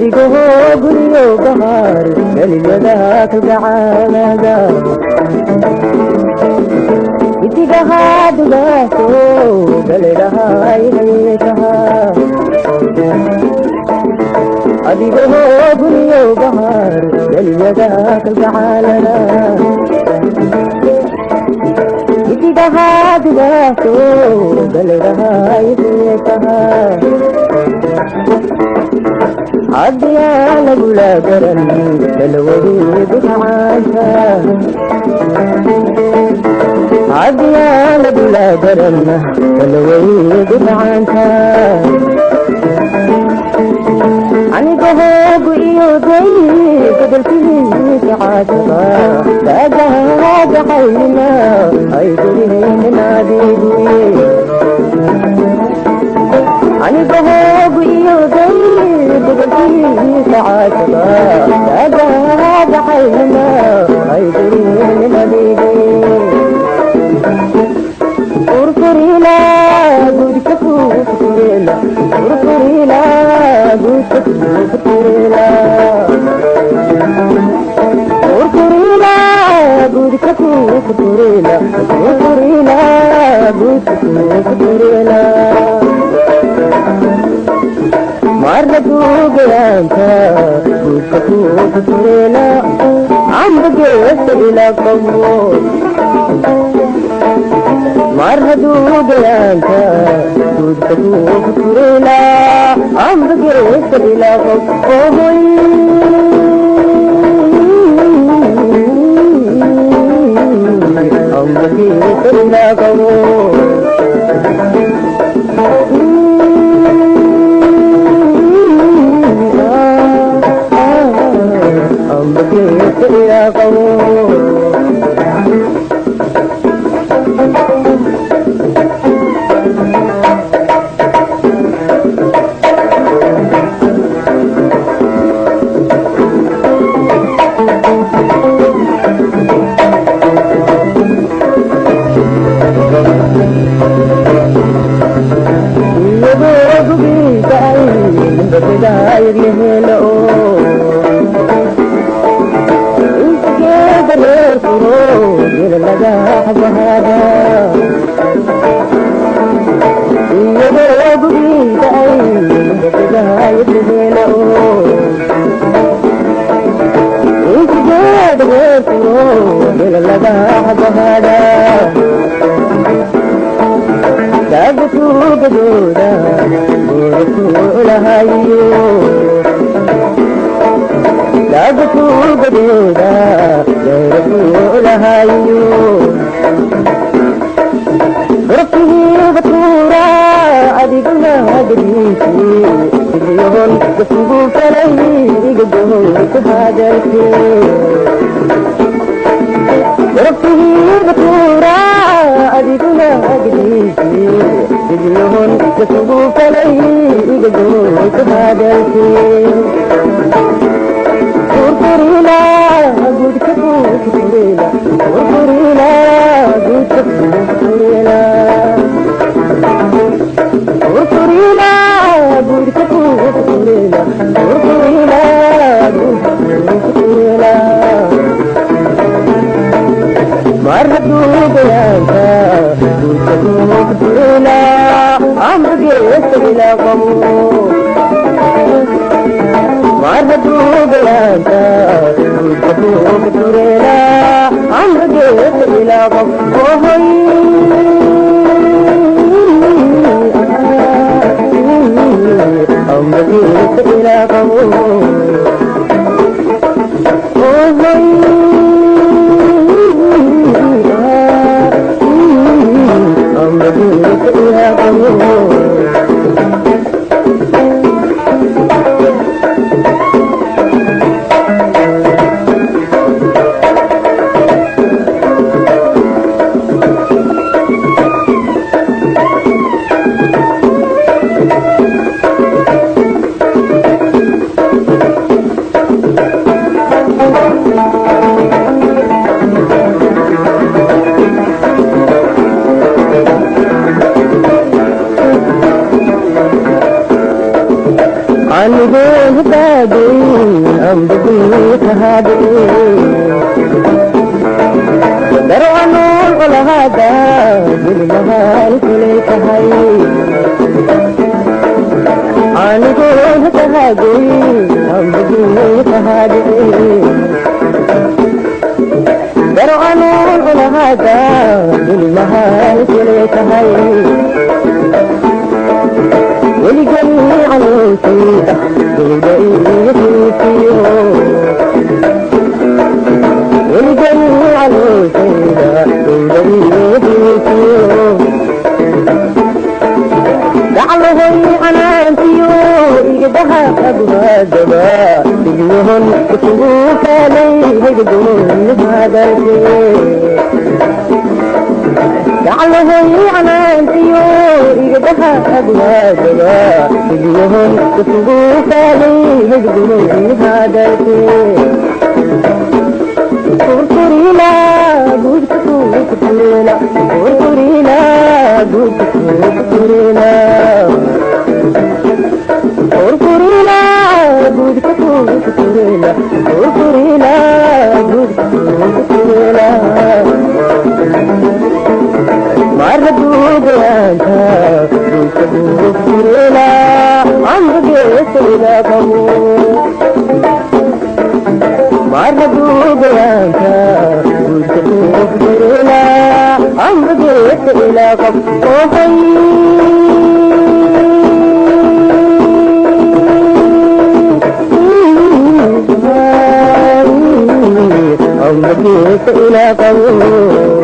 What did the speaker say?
Adigoo guriyo bahaar galiyadaha kalgacaalada idigahaa dugaaso galedhahaayhayeeshaha. Adigoo guriyo bahaar galiyadaha kalgacaalada idigahaa dugaaso galedhahaayhayeeshaha. Haddii lagula garan dalwadeedu macaanta, haddii lagula garan dalwadeedu macaanta. Aniga hoogu iyo day godolkiisa caashaqa kaagaagaxayna ay guriheenan adigu. Aniga hoogu iyo day godolkiisa caashaqa kaagaagaxayna ay guriheenan adigu. Furfurila gudka furfurila, furfurila gudka furfurila, furfurila gudka furfurila, furfurila gudka furfurila. Marna duugayaanka gudka furfurila ambageesta ila qabo. Marhaduugayaanka gudka furfurila ambageesta ila qabo. Ohoy ambageesta ila qabo. Ambageesta ila qabo. Iyadoo gugiisa ay ninbasidaayagihelo iskeeda reer furo gela laga xabahada. Iyadoo gugiisa ay ninbasidaayagihelo iskeeda reer furo gela laga xabahada. Daagatuugadooda buuratuulahayo, daagatuugadooda deeratuulahayo. Garabkihiiba tuura adiguna gadiisi sidiyahon gasigu falay igagohoysa hadalke. Garabkihiiba tuura adiguna gadiisi sidiyahon gasigu falay igagohoysa hadalke. Furfurila gudka furfurila, furfurila gudka furfurila, furfurila gudka furfurila, furfurila gudka furfurila. Marhaduugayaanka gudka furfurila ambageesta ila qabo. Marhaduugayaanka gudka furfurila ambageesta ila qabo. Ohoy ambageesta ila qabo. Ohoy ambageesta ila qabo. إلى قوم.